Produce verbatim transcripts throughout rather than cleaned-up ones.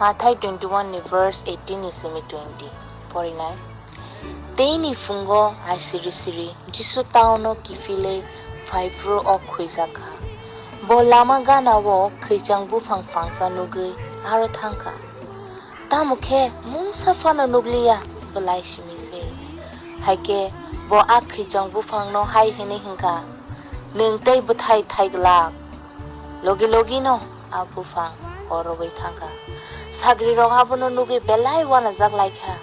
Mathai twenty-one ni verse eighteen ni simi twenty porinai. Teini phungo aisiri siri Jisu taono kiphilwi phaiphuru o khwijakha. Bo lama ganao khwichang buphang pangsa nugwi aro thangkha. Tamo khe mungsa phano nukliya, belai simi se. Hai khe bo a khwichang buphangno hai hwnwi hwnkha, "Nwng tei bwthai thai glak." Logi logino a buphang korobwi thangkha. Sagrirok abono nugwi belai uanajak laikha.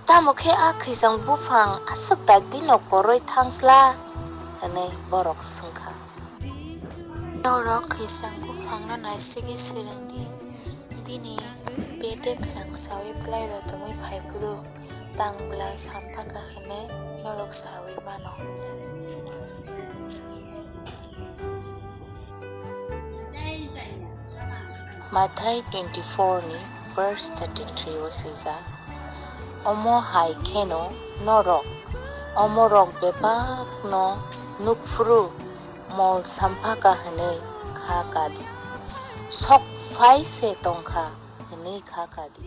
"Tamo khe a khwichang buphang aswk dagdino koroi thangsla?" hwnwi borok swngkha. Norok khwichang buphangno naisigwi swrwngdi, bini bede khwnangsawi bwlai rotongwi phaiphuru tang bwla sampha kha hwnwi norok saui mano. Mathai twenty-four ni verse thirty-three o swijak, "Omo hai kheno norok omorok bebakno nukphuru mol sampha kha hwnwi kha kadi. Sok phai se tongkha hwnwi kha kadi."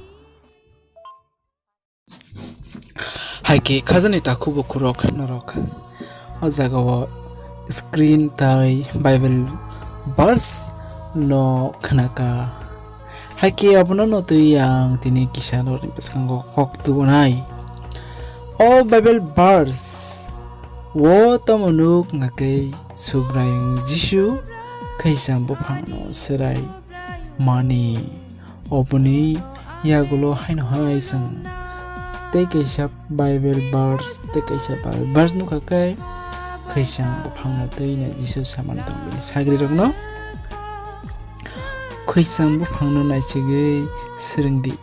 Hai khe khajani takhuk bukhurok norok o jagao screen tai Bible verse no khnaka. Hai khe abono no twi ang tini kisa norokni bwskango kok tubunai. O Bible verse o tamo nuk hwnkhe Subraiyung Jisu khwichang buphangno swrai mani. Oboni yagulo haino hai chwng tei kaisa Bible verse, tei kaisa Bible verse nukha khe khwichang buphangno twi no Jisu samani tong bini sagrirokno khwichang buphangno naisigwi swrwngdi.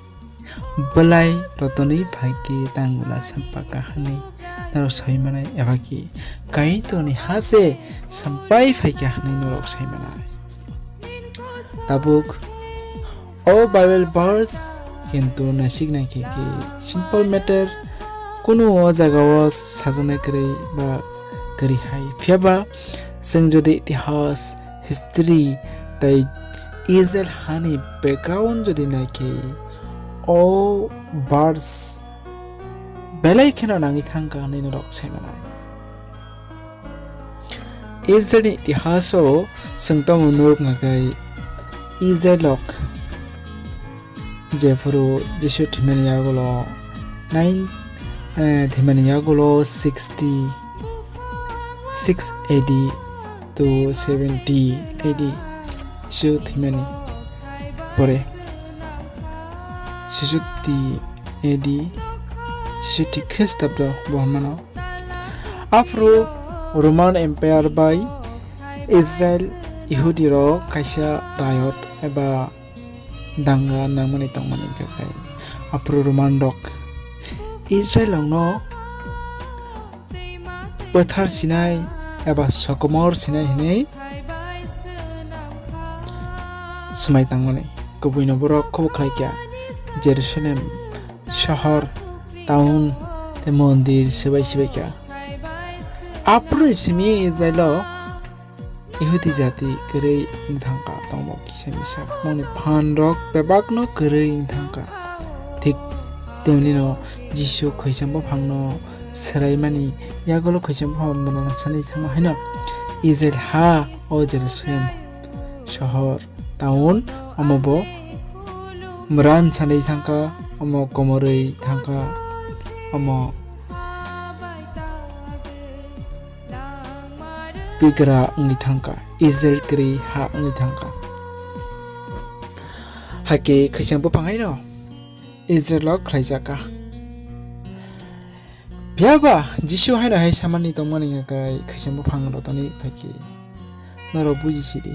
Bwlai rotoni phaikhe tang bwla sampha kha hwnwi norok sai manai, eba khe Kaitorni ha se sampai phaikha hwnwi norok sai manai. Tabuk o Bible verse kintu naisik naikhe khe simple matter, kunu o jagao sajaknai kwrwi ba kwrwi hai. Phiyaba chwng jodi itihas, history tei Israel hani background jodi naikhe, o verse belai kheno nangwi thangkha hwnwi norok sai manai. Israelni itihaso chwng tamo nuk hwnkhe Israel rok jephuru Jisu thwimani yagulo nine, eh, thwimani yagulo sixty six A D to seventy A D Jisu thwimani pore sixty A D sixty Khristabo bo hwnmano. Aphuru Roman Empire bai Israel Yehudi rok kaisa riot eba danga nangmani tongmani hwnkhe khai. Aphuru Roman rok Israel rokno pwthar sinai eba sokomor sinai hinwi swmai tangmani. Kubuino borok khubo khlai kha, Jerusalem sohor, town tei mondir swbai swbai kha. Aphuru simi Israel o Yehudi jati kwrwi wng thangkha, tongbo kisa misa. Moni phan rok bebakno kwrwi wng thangkha. Thik temni no Jisu khwichang buphangno swraimani yagulo khwichang buphang mwnang sani thangma haino Israel ha o Jerusalem sohor, town, omo bo mwran sani thangkha, omo komorwi thangkha, omo pigra wngwi thangkha, Israel kwrwi ha wngwi thangkha. Hakhe khwichang buphang haino Israel o khlaijak kha. Phiyaba Jisu haino hai samani tongmani hwnkhe khwichang buphang rotoni phaikhe norok buji sidi.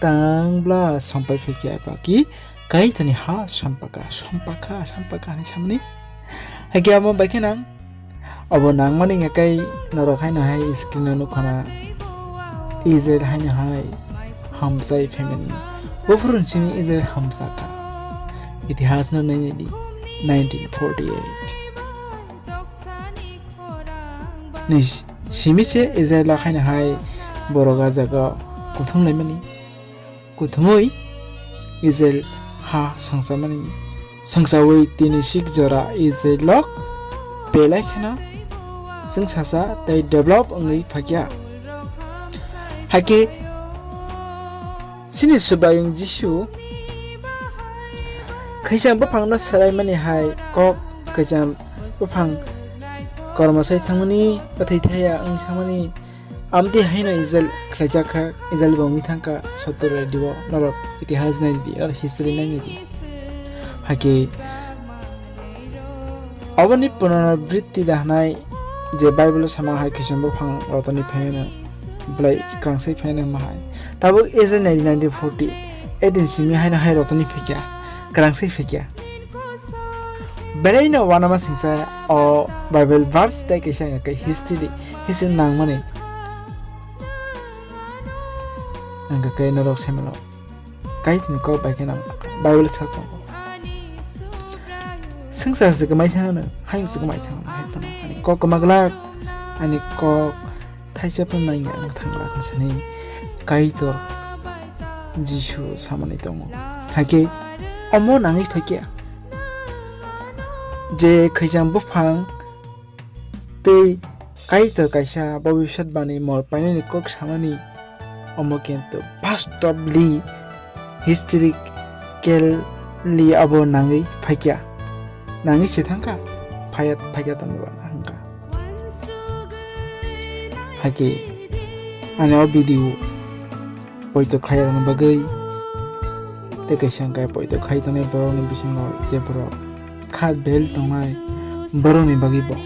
Tang bwla sampai phaikhe eba ki Kaitorni ha sampaka, sampaka, sampaka hinwi samani. Hakhe abo bai khe nang, abo nangmani hwnkhe norok haino hai screen o nukha na, Israel haino hai hamsai phaimani. Buphuru simi Israel hamsakha. Itihas no nainai di, nineteen forty-eight. Ni simi se Israel o haino hai borok a jaga kuthum laimani. Kuthumui Israel ha swngcharmani swngchawi tini sik jora Israel lok belai kheno chwngsasa tei develop wngwi phaikha. Hakhe chini Subraiyung Jisu khwichang buphangno swraimani hai kok khwichang buphang kormo sai thangmani, bwthai thaya wng thangmani, amtwi haino Israel khlaijak kha, Israel bo wngwi thang kha sottor A D o. Norok itihas nai di, norok history nai di. Hakhe oboni punarabritti da hwnai je Bible o sama hai khwichang buphang rotoni phaino belai kwrang sai phaino ma hai. Tabuk A J nineteen forty eight ni simi haino hai rotoni phaikha, kwrang sai phaikha. Belai no uanama singsa o Bible verse tei kaisa history, history nangmani. Ang khe norok semano. Kaitorni kok bai khe nang Bible sas tongo. Swngchar se kwmai thangno, hayung se kwmai thangno, hai phano ani kok kwma glak, ani kok thaisa phano nangya ang thangla khe sani Kaitor Jisu samani tongo. Hakhe omo nangwi phaikha je khwichang buphang tei Kaitor kaisa bobiswt bani mol painani kok samani, omo kintu bastavely, historically abo nangwi phaikha, nangwi se thangkha, phaya phaikha tongwi ba hangkha. Hakhe ani o video poito khlairokni bagwi tei kaisa hwnkhe poito khai tongnai borokni bisingo je borok kha bel tongnai borokni bagwi bo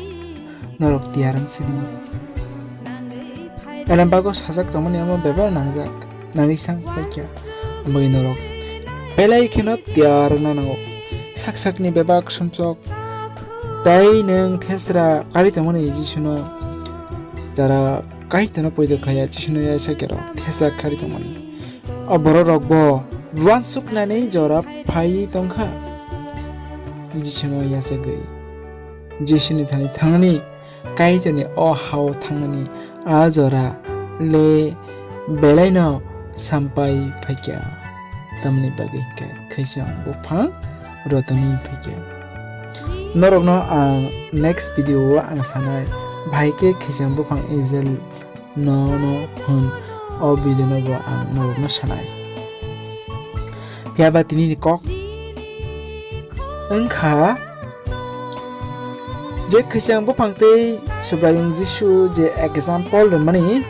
norok tiyar wng sidi. Elembago sajak tongmani omo bebak nangjak, nangwi sang phaikha. Omo norok belai kheno tiyar wngna nango. Sak sakni bebak sumsok tei nwng thesra kari tongmani Jisuno jara Kaitorno poito khlaiya Jisuno yachakrok thesra kari tongmani. O bororokbo uansuknani jora phaiwi tongkha. Jisuno yachagwi Jisuni thani thangni Kaitorni o hao thangnani a jora le belaino sampai phaikha. Tamni bagwi hwnkhe khwichang buphang rotoni phaikha. Norokno ang next video o ang sanai, bahai khe khwichang buphang Israel no no hwn o video no bo ang norokno sanai. Phiya ba tini ni kok wngkha je khwichang buphang tei Subraiyung Jisu je example rwmani,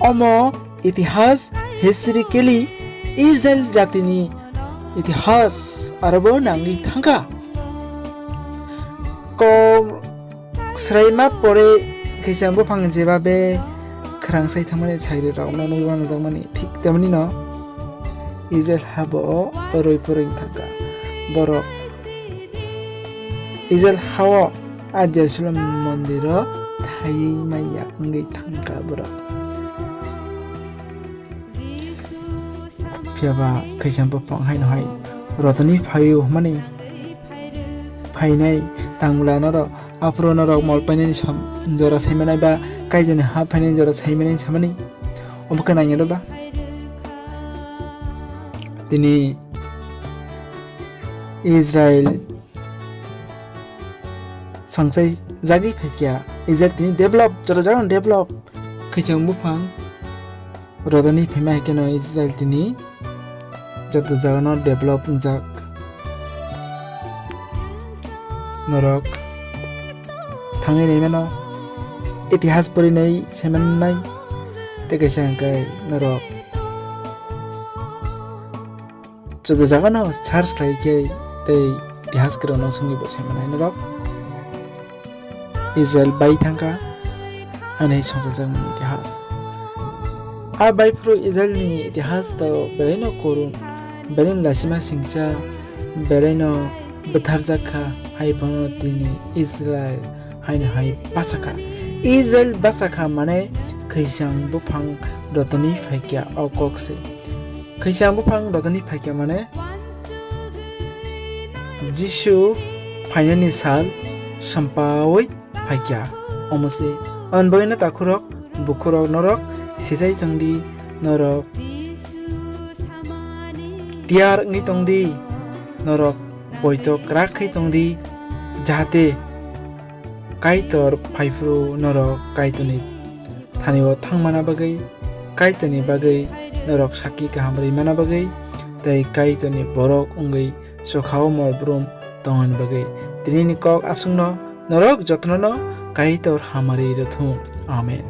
omo itihas, historically Israel jatini itihas aro bo nangwi thangkha. Kom Swraima pore khwichang buphang jeba be khwrangsai thangmani sairi rokno nugwi uanajakmani, thik temonino Israel habo rwi pore wng thangkha. Borok Israel hao a Jerusalem mondiro thaiwi maya wngwi thangkha borok. Phiya ba khwichang buphang haino hai rotoni phaio hwnmani phainai tangla norok, aphuru norok mol painani som-, jora saimanai ba kaijani ha phainani jora saimanai samani omo khe nangya ba? Tini Israel songchai jagwi phaikya, Israel tini develop, joto jagano develop khwichang buphang. Rodani phaima hai kheno Israel tini joto jagano develop wngjak. Norok thangwi naimano, itihas porinai saimanai tei kaisa hwnkhe norok joto jagano search khlai khe tei itihas kwrwngno swngwi bo saimanai norok. Israel bai thangkha, ani songchakjakmani itihas. A bai phuru Israelni itihas to belaino kurun, belaino lasima singcha, belaino bwtharjak kha, hai phano tini Israel haino hai bachakha. Israel bachakha mane khwichang buphang rotoni phaikya o kok se. Khwichang buphang rotoni phaikya mane Jisu phainani sal sampaui phaikya. Omo se. Aboni bagwino takhurok, bukhurok norok sijai tongdi, norok Tiyar wngwi tong di, norok poito kwrak khe tong di, jahate Kaitor phaiphuru norok Kaitorni thani-o thangmana bagwi, Kaitorni bagwi norok sakki kaham rwimana bagwi, tei Kaitorni borok wngwi chukha-o mol brum tongmani bagwi. Tinini kok aswkno norok jotono Kaitor hamari rwthung. Amen.